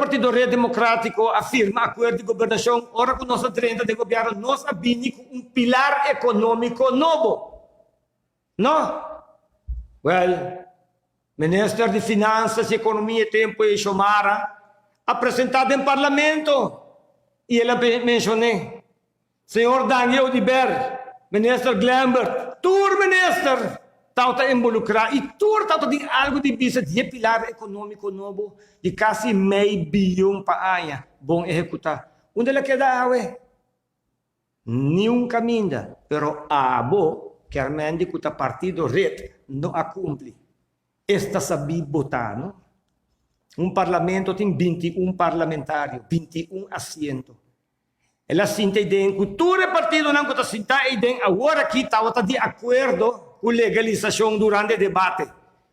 Partido Red Democratico a firma acuerdo di gobernacion, ora cu nos a drenta den gobierno nos a bini cu un pilar economico nobo. No? Wel, Minister di Finanzas y Economia e tempo ey Xiomara a presenta den Parlamento y el a mencion'e. Señor Daniel Oduber, Minister Glenbert, tur minister tabata involucra y tur tabata tin algo di bisa di e pilar economico nobo di casi mei biyon pa aña bon ehecuta. Unda el a keda awe? Niun caminda, pero abo kier mendi cu ta partido red no a cumpli. Esta sabí botá, no? Un parlamento tin 21 parlamentario, 21 asiento. El a sinta ei den ku tur e partidonan ku ta sintá ei den awor aki tabata di akuerdo ku legalisashon durante e debate,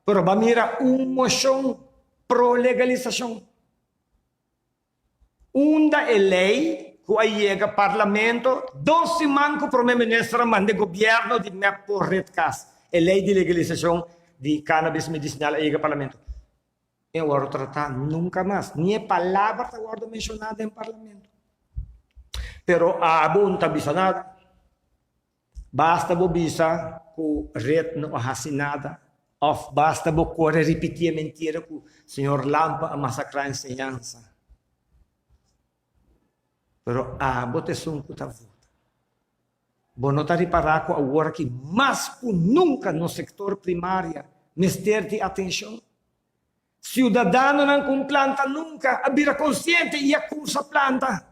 pero bo a mira un moshon pro legalisashon. Unda e lei ku a yega parlamento dos siman ku prome minister a manda e gobièrnu di mep por ret kas, e lei di legalisashon di cannabis medisinal a yega parlamento. E wòrdu tratá nunka mas, ni e palabra ta wòrdu menshoná den parlamento. Pero abo no ta bisa nada. Basta bo bisa ku red no a hasi nada òf basta bo kore ripití e mentira ku señor Lampe a masakrá enseñansa. Pero abo ta esun ku ta vota. Bo no ta ripará ku awor aki mas ku nunka nos sektor primaria mester di atenshon? Siudadanonan ku un planta nunka a bira konsiente i a kursa planta.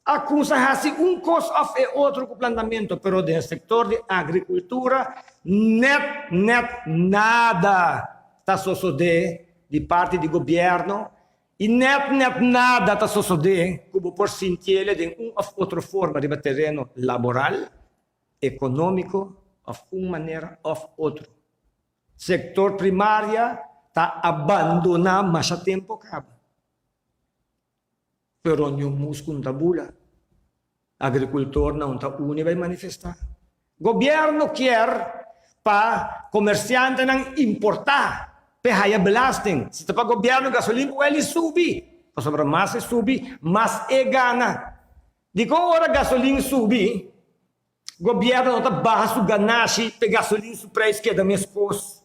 A kursa hasi un kos òf e otro ku plantamentu, pero den sektor di agrikultura nèt nèt nada ta sosodé di parti di gobièrnu I nèt nèt nada ta sosodé ku bo por sintiele den un òf otro forma riba tereno laboral, ekonómiko òf un manera òf otro. Sektor primaria ta abandoná masha tempu kaba. Pero niun musku no ta bula. Agrikultornan no ta uni bai manifestá. Gobièrnu kier pa komersiantenan importá p'e haya belasting. Si ta pa gobièrnu gasolin por wèl i subi, pasobra mas e subi, mas e gana. Dikon ora gasolin subi, gobièrnu no ta baha su ganashi p'e gasolin su preis keda meskos?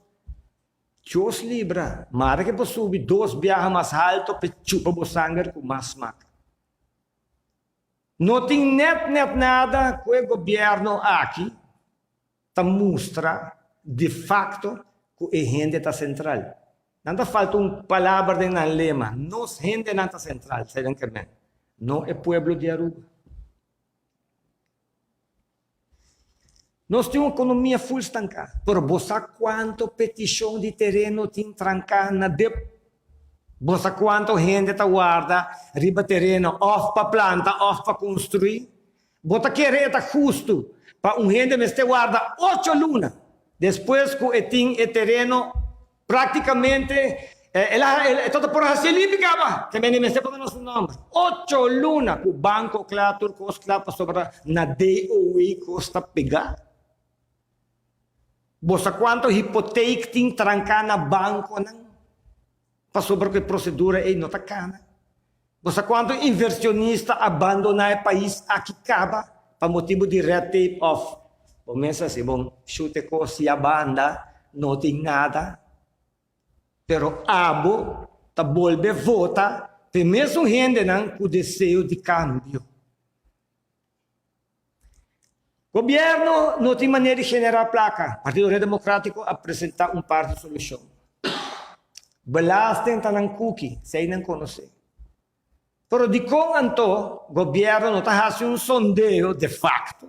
Dios libra, mara ke por subi dos biaha mas halto p'e chupa bo sanger ku mas smak. No tin net net nada cu e gobierno aki ta mustra de facto cu e hende ta central. Nan ta falta un palabra den nan lema, nos hendenan ta central, esei nan kermen, no e pueblo di Aruba. Nos tin un economia full stanca, pero bo sa cuanto peticion di tereno tin tranca na dep? Bo sa cuanto hende ta warda riba tereno of pa planta of pa construi? Bo ta kere e ta hustu pa un hende mester warda ocho luna despues cu e tin e tereno Práktikamente el a e tabata por hasi e limpi kaba, te mende mester pone nos nòmber. Ocho luna ku banko kla, tur kos kla pasobra na DOW kos ta pegá. Bo sa kuantu hipoteik tin tranká na bankonan pasobra ku e prosedura ei no ta kana? Bo sa kuantu inversionista a bandoná e pais aki kaba pa motibu di red tape òf bo mes a si bon shut e kos ya banda no tin nada? Pero abo ta bolbe vota p'e mesun hendenan ku deseo di kambio. Gobierno no tin manera di genera placa. Partido Red Democratico a presenta un par di solucion. Belasting ta nan cuki, esey nan conoce. Pero dicon anto gobierno no ta haci un sondeo de facto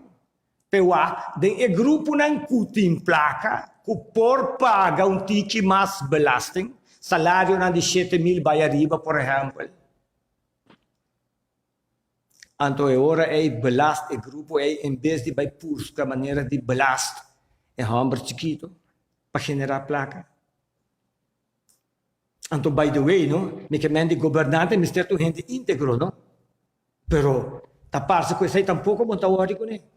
pe wak den e gruponan cu tin placa cu por paga un tiki mas belasting, salarionan di 7000 bay ariba por ehempel. Anto e ora ei belast e grupo ei en bes di bai buska manera di belast e hòmber chikito pa generá plaka. Anto by the way no, mi ke men di gobernante mester ta un hende íntegro no, pero ta parse ku esei tampoko bo no ta wòri kuné.